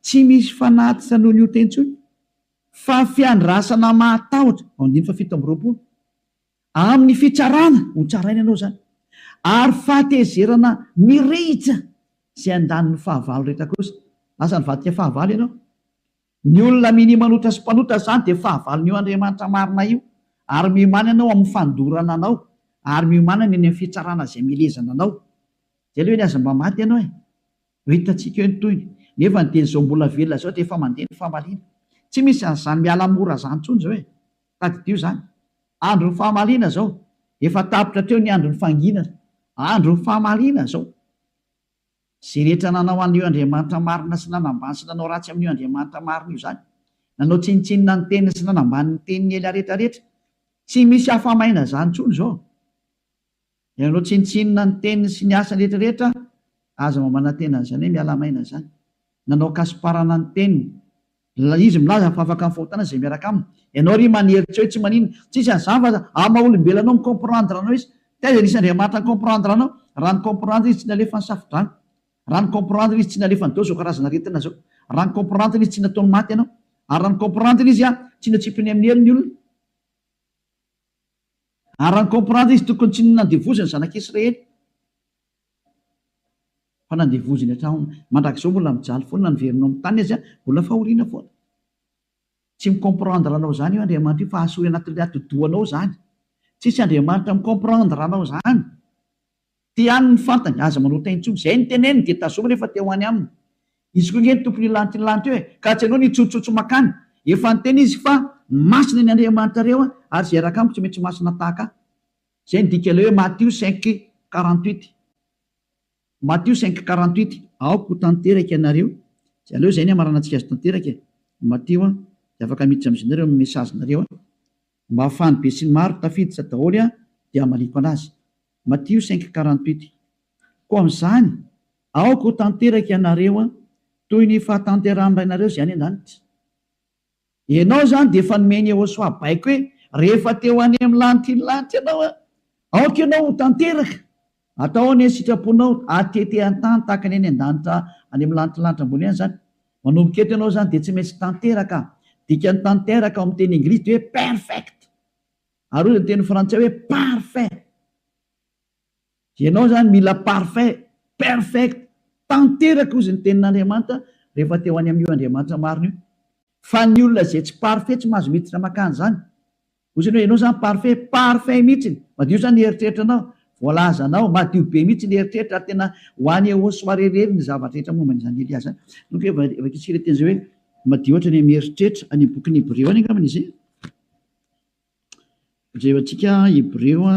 tsy misy fanatitra noho ny ota intsony, fa fiandrasana mahatahotra, ao andininy faha 27. Amin'ny fitsarana, ho tsaraina ianao izany, ary fahatezerana mirehitra izay handany ny fahavalo rehetra kosa. Lasa nivadika fahavalo ianao. Ny olona minia manota sy mpanota izany dia fahavalon'io Andriamanitra marina io, ary miomàna ianao amin'ny fandorana anao, ary miomàna ny any amin'ny fitsarana izay milezana anao. Izay aloha eny aza mba maty ianao e! Ho hitantsika eo ny tohiny. Nefa ny dia izao mbola velona izao dia efa mandeha ny famaliana. Tsy misy an'izany miala mora izany intsony izao e! Tadidio izany. Andron'ny famaliana izao. Efa tapitra teo ny andron'ny fanginana. Andron'ny famaliana izao. Izay rehetra nanao an'io Andriamanitra marina sy nanambany sy nanao ratsy amin'io Andriamanitra marina io izany. Nanao tsinontsinona ny teniny sy nanambany ny tenin'i Elia rehetra rehetra. Tsy misy afa-maina izany intsony izao. Ianao tsinontsinona ny teniny sy ny asany rehetra rehetra, aza mba manantena an'izany hoe miala maina izany. Nanao kasiparana ny teniny. Izy milaza fa afaka amin'ny fahotana izay miaraka aminy. Ianao ry manery tsy hoe tsy maninona. Tsisy an'izany fa amin'ny maha olombelona anao mi-comprendre anao izy. Taiza nisy Andriamanitra ni-comprendre anao? Raha ni-comprendre izy tsy nalefa ny safo-drano. Raha ni-comprendre izy tsy nalefany daholo izao karazana aretina izao. Raha ni-comprendre izy tsy nataony maty ianao. Ary raha ni-comprendre izy tsy natsipiny amin'ny helo ny olona. Ary raha ni-comprendre izy tokony tsy nandevoziny ny zanak'Israely fa nandevoziny hatramin'ny mandrakizao mbola mijaly foana na niverina ao amin'ny tany aza mbola fahoriana foana. Tsy mi-comprendre anao izany io Andriamanitra io fa asehoy anatin'ilay atidohanao izany. Tsisy Andriamanitra mi-comprendre anao izany. Ty ihany ny fantany, aza manota intsony. Izay ny teneniny dia tazomy rehefa te ho any aminy. Izy koa nge ny tompon'io lanitra io lanitra io e! Ka tsy ianao no hitsotsotso makany. Efa niteny izy fa masina ny Andriamanitrareo ary izay hiaraka amiko tsy maintsy masina tahaka ahy. Izay ny dika ilay hoe Matio 5, 48. Matio 5, 48, Aoka ho tanteraka ianareo. Izay aleo izay ny hamaranantsika azy tanteraka e! Matio a! Dia afaka miditra amin'izay nareo amin'ny message-nareo a! Mba ahafahan'ny besinimaro tafiditra daholo a! Dia hamaliako anazy. Matio 5, 48, Koa amin'izany, aoka ho tanteraka ianareo a! Toy ny fahatanterahan'ny Rainareo izay any an-danitra. Ianao izany dia efa nomen'i Yehosua baiko hoe, Rehefa te ho any amin'ny lanitry ny lanitra ianao, aoka ianao ho tanteraka. Atao anie ny sitraponao, atete an-tany tahaka ny any an-danitra any amin'ny lanitry ny lanitra ambony any izany. Manomboka eto ianao izany dia tsy maintsy tanteraka. Dikan'ny tanteraka ao amin'ny teny anglisy dia hoe perfect. Ary hoy ny teny frantsay hoe parfait. Ianao izany mila parfait, perfect, tanteraka hozy ny tenin'Andriamanitra rehefa te ho any amin'io Andriamanitra marina io. Fa ny olona izay tsy parfait tsy mahazo miditra mankany izany. Hozy ny hoe ianao izany parfait, parfait mihitsiny, madio izany ny eritreritranao, voalazanao, madio be mihitsy ny eritreritra ary tena ho any Ehosoa irery ny zavatra rehetra momba an'izany Elia izany. Donc vakintsika ilay teny izay hoe madio hatrany amin'ny eritreritra, any amin'ny bokin'ny Hebreo any angambany izy. Jerentsika Hebreo a.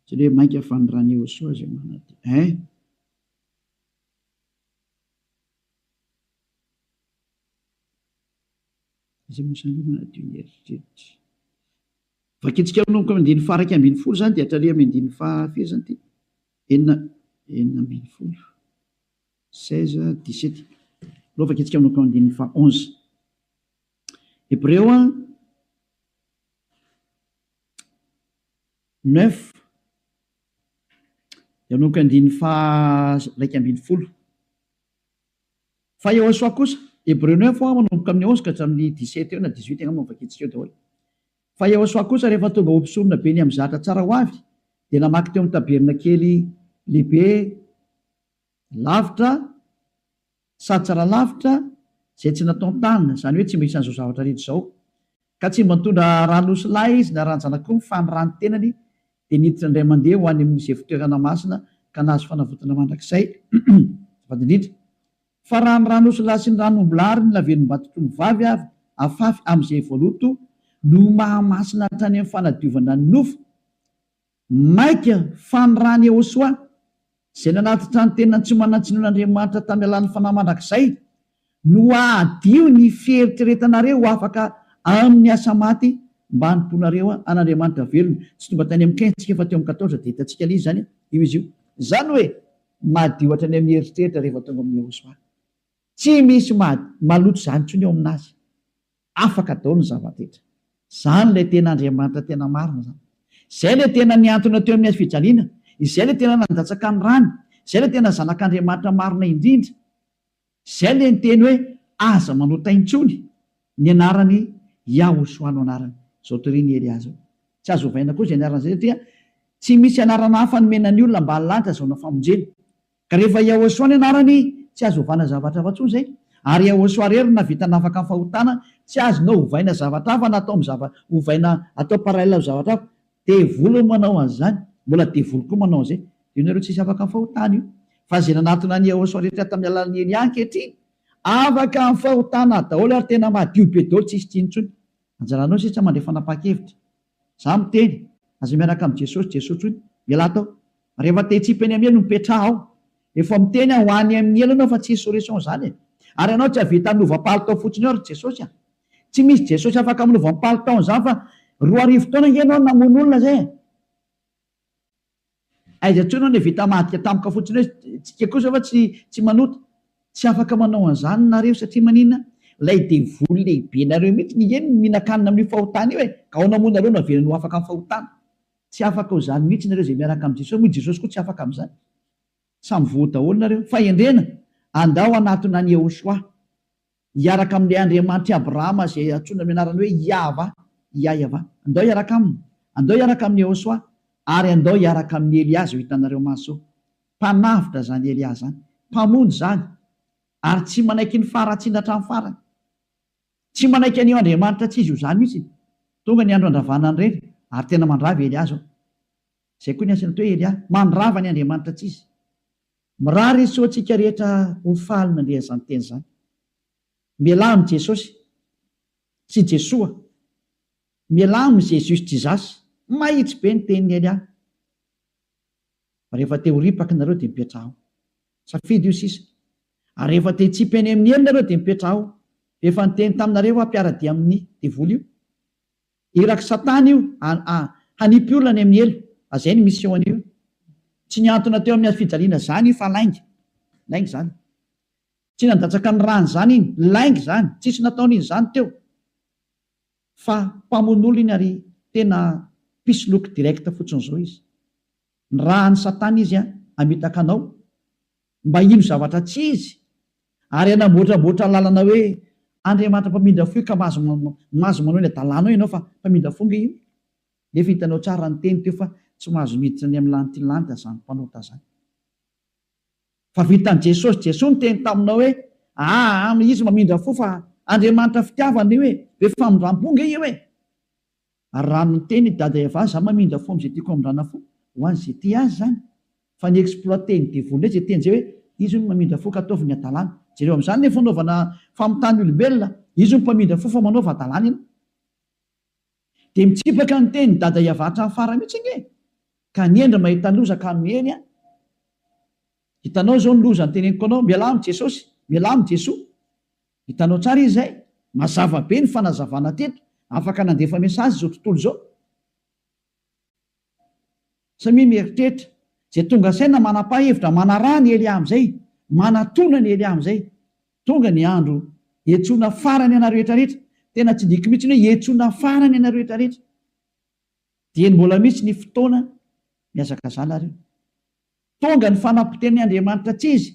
Tsy hoe mainka fa ny ran'i Yehosua izay manadio. Hein? Iza moa izany manadio ny eritreritra? Vakintsika manomboka amin'ny andininy faha 11 izany dia hatrany amin'ny andininy faha firy izany ity? Enina, 16, 16, 17. Aleo vakintsika manomboka amin'ny andininy faha 11. Hebreo a, 9, dia manomboka andininy faha 11. Fa Yehosua kosa, Hebreo 9 a, manomboka amin'ny 11 ka hatramin'ny 17 eo na 18 angamba no vakintsika eo daholo. Fa Yehosua kosa rehefa tonga ho mpisorona be ny amin'ny zatra tsara ho avy, dia namaky teo amin'ny tabernakely lehibe lavitra sady tsara lavitra izay tsy nataon-tanana, izany hoe tsy mba isan'izao zavatra rehetra izao. Ka tsy mba nitondra ran'osilahy izy na ran-janak'omby fa ny ran'ny tenany dia niditra indray mandeha ho any amin'izay fitoerana masina ka nahazo fanavotana mandrakizay. Azafady indrindra. Fa raha ny ran'osilahy sy ny ran'ombilahy ary ny lavenom-batotr'ombivavy avy afafy amin'izay voaloto no mahamasina hatrany amin'ny fanadiovana ny nofo, Mainka fa ny ran'i Yehosua, izay nanatitra ny tenany tsy manan-tsinoan'Andriamanitra tamin'ny alalan'ny Fanahy mandrakizay, no hahadio ny fieritreretanareo ho afaka amin'ny asa maty mba hanompoanareo an'Andriamanitra velona. Tsy tonga tany amin'ny 15 tsika fa teo amin'ny 14 dia hitantsika ilay izy izany, io izy io. Izany hoe madio hatrany amin'ny eritreritra rehefa tonga amin'i Yehosua. Tsy misy maloto izany intsony eo aminazy. Afaka daholo ny zava-drehetra. Izany ilay tena Andriamanitra tena marina izany. Izay ilay tena nihantona teo amin'ny hazo fijaliana. Izay ilay tena nandatsaka ny rany. Izay ilay tena Zanak'Andriamanitra marina indrindra. Izay ilay niteny hoe aza manota intsony. Ny anarany Yahoshuah no anarany. Izao torian'i Elia izao. Tsy azo ovaina koa izay anarana izay satria tsy misy anarana hafa nomena ny olona ambany lanitra azahoana famonjena. Ka rehefa Yahoshuah ny anarany, tsy azo ovana zavatra hafa intsony izay. Ary Yahoshuah irery no nahavita nafaka ny fahotana, tsy azonao ovaina zavatra hafa na atao amin'ny zava, ovaina atao parallèle amin'ny zavatra hafa. Devoly no manao an'izany, mbola devoly koa manao an'izay. Io nareo tsisy afaka amin'ny fahotana io. Fa izay nanatona an'i Yahoshuah rehetra tamin'ny alalan'i Elia ankehitriny, afaka amin'ny fahotana daholo ary tena madio be daholo tsisy tsiny intsony. Anjaranao sisa mandray fanapahan-kevitra. Za miteny, aza miaraka amin'i Jesosy, Jesosy intsony, mialà tao. Rehefa te hitsipy eny amin'ny helo mipetraha ao. Efa miteny aho ho any amin'ny helo ianao fa tsisy solution zany e. Ary ianao tsy hahavita hanova palitao fotsiny eo ry Jesosy a. Tsy misy Jesosy afaka manova ny palitaony zany fa 2000 taona ange ianao no namono olona zay e. Aiza intsony ianao no vita hamadika tampoka fotsiny hoe tsika kosa fa tsy tsy manota. Tsy afaka manao an'izany nareo satria maninona? Ilay devoly lehibenareo mihitsy anie no mihinan-kanina amin'io fahotana io e. Ka ahoana moa nareo no avelany ho afaka amin'ny fahotana? Tsy afaka ho izany mihitsy nareo izay miaraka amin'i Jesosy, moa Jesosy koa tsy afaka amin'izany. Samy voa daholo nareo. Fahendrena, andao hanatona an'i Yehoshuah, hiaraka amin'ilay Andriamanitr'i Abrahama izay antsoina amin'ny anarany hoe Yahvah, Yahvah. Andao hiaraka aminy. Andao hiaraka amin'i Yehoshuah. Ary andao hiaraka amin'i Elia izao hitanareo maso izao. Mpanavotra izany Elia izany. Mpamonjy izany. Ary tsy manaiky ny faharatsiana hatramin'ny farany. Tsy manaiky an'io Andriamanitra tsy izy io izany mihitsy. Tonga ny andro handravana an'ireny, ary tena mandrava i Elia izao. Izay koa ny asany atao hoe Elia. Mandrava ny Andriamanitra tsy izy. Mirary soa antsika rehetra ho faly nandre an'izany teny izany. Mialà amin'i Jesosy sy Jesoa. Mialà amin'i Jesus Jesus. Mahitsy be ny tenin'i Elia. Fa rehefa te ho ripaka nareo dia mipetraha ao. Safidy io sisa. Ary rehefa te hitsipy any amin'ny helo nareo dia mipetraha ao. Efa niteny taminareo aho mpiara-dia amin'ny devoly io. Irak'i satana io hanipy olona any amin'ny helo. Azay ny mission an'io. Tsy nihantona teo amin'ny hazofijaliana zany io fa lainga. Lainga zany. Tsy nandatsaka ny rany zany iny. Lainga zany. Tsisy nataony iny zany teo. Fa mpamono olona iny ary tena mpisoloky direct fotsiny zao izy. Nirahan'i satana izy hamitaka anao mba hino zavatra tsy izy ary hanamboatramboatra lalana hoe Andriamanitra mpamindra fo io ka mahazo mahazo manao ny adalanao ianao fa mpamindra fo nge io. Nefa hitanao tsara ny teny teo fa tsy mahazo miditra any amin'ny lanity lanitra zany mpanota zany. Fa vitan'i Jesosy, Jesoa niteny taminao hoe aa izy mamindra fo fa Andriamanitra fitiavana io e, be famindrampo nge io e. Ary raha niteny i Dada Eva za mamindra fo amin'izay tiako hamindrana fo, ho an'izay tia azy izany. Fa ny exploiter ny devoly indray izay teny izay hoe izy hono mamindra fo ka ataovy ny hadalana. Jereo amin'izany ny fanaovana famitahana olombelona, izy hono mpamindra fo fa manaova hadalana ianao. Dia mitsipaka ny teny Dada Eva hatramin'ny farany mihitsy ange e! Ka ny hendry mahita loza ka miheny an! Hitanao izao ny loza noteneniko anao, mialà amin'i Jesosy, mialà amin'i Jesoa. Hitanao tsara izy izay? Mazava be ny fanazavana teto, afaka nandefa message izao tontolo izao. Samia mieritreritra, izay tonga saina manapà hevitra, manaraha ny Elia amin'izay, manatona ny Elia amin'izay. Tonga ny andro hiantsoana farany anareo rehetra rehetra, tena tsindriako mihitsy ny hoe hiantsoana farany anareo rehetra rehetra. Dieny mbola misy ny fotoana, mihazakazaha nareo. Tonga ny fanapotehan'ny Andriamanitra tsy izy,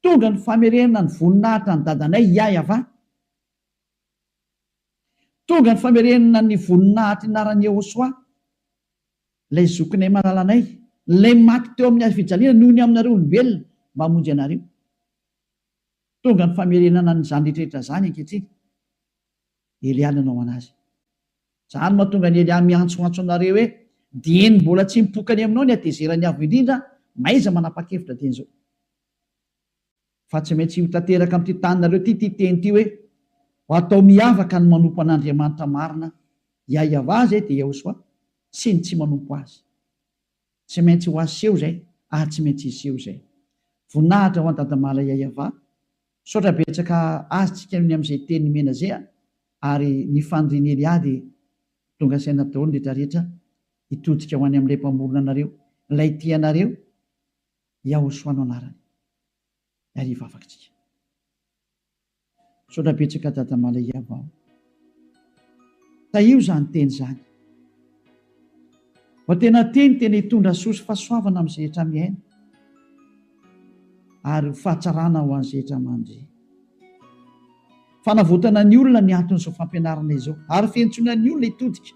tonga ny famerenana ny voninahitra an'i dadanay Yah-Yavah. Tonga ny famerenana ny voninahitry ny anaran'i Yehosua, ilay zokinay malalanay, ilay maty teo amin'ny hazo fijaliana noho ny aminareo olombelona mba hamonjy anareo. Tonga ny famerenana an'izany rehetra rehetra izany ankehitriny. Elia nanao anazy. Izany no mahatonga an'i Elia miantsoantso anareo hoe, Dieny mbola tsy mipoka any aminao ny hatezeran'ny Avo Indrindra, mahaiza manapa-kevitra dieny izao. Fa tsy maintsy ho tanteraka amin'ity taninareo ity ity teny ity hoe, Ho atao miavaka ny manompo an'Andriamanitra marina, Yahweh izay dia Yahoshuah, sy ny tsy manompo Azy. Tsy maintsy ho aseho izay ary tsy maintsy hiseho izay. Voninahitra ho an'i Dadamala Yahweh. Misaotra betsaka azy tsika ny amin'izay teny nomena zay a! Ary ny fanirian'i Elia dia tonga saina daholo ny rehetra rehetra hitodika ho any amin'ilay Mpamorona anareo, ilay tia anareo, Yahoshua no anarany. Ary hivavaka tsika. Misaotra betsaka Dada Malaiava o. Tahio izany teny izany. Mba tena teny tena hitondra soa sy fahasoavana amin'izay rehetra miaina ary ho fahatsarana ho an'izay rehetra mandre. Fanavotana ny olona ny anton'izao fampianarana izao ary fiantsoana ny olona hitodika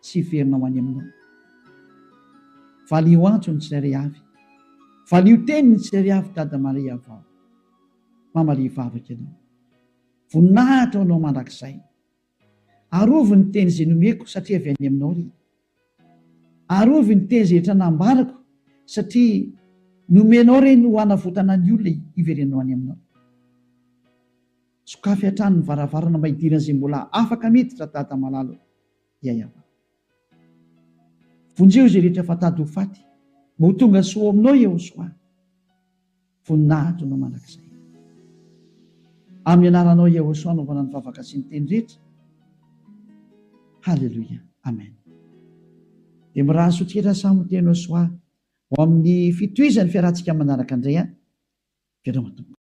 sy hiverina ho any aminao. Valio antso ny tsirairay avy. Valio teny ny tsirairay avy Dada Maria vao. Mamalia vavaka ianao. Voninahitra ho anao mandrakizay. Arovy ny teny izay nomeko satria avy any aminao ry. Arovy ny teny izay rehetra nambarako satria nomenao ireny ho hanavotana ny olona hiverenao any aminao. Sokafy hatrany ny varavarana mba hidiran'izay mbola afaka miditra Dada malala o. Yayava. Vonjeo izay rehetra efa tady ho faty mba ho tonga soa ao aminao Yehosoa. Voninahitra anao mandrakizay. Amin'ny anaranao Yehosoa anaovana ny vavaka sy ny teny rehetra. Haleloia. Amen. Dia mirary soa tsika samy ho teny Soa ho amin'ny fitohizan'ny fiarahantsika manaraka indray an. Veloma tompoko.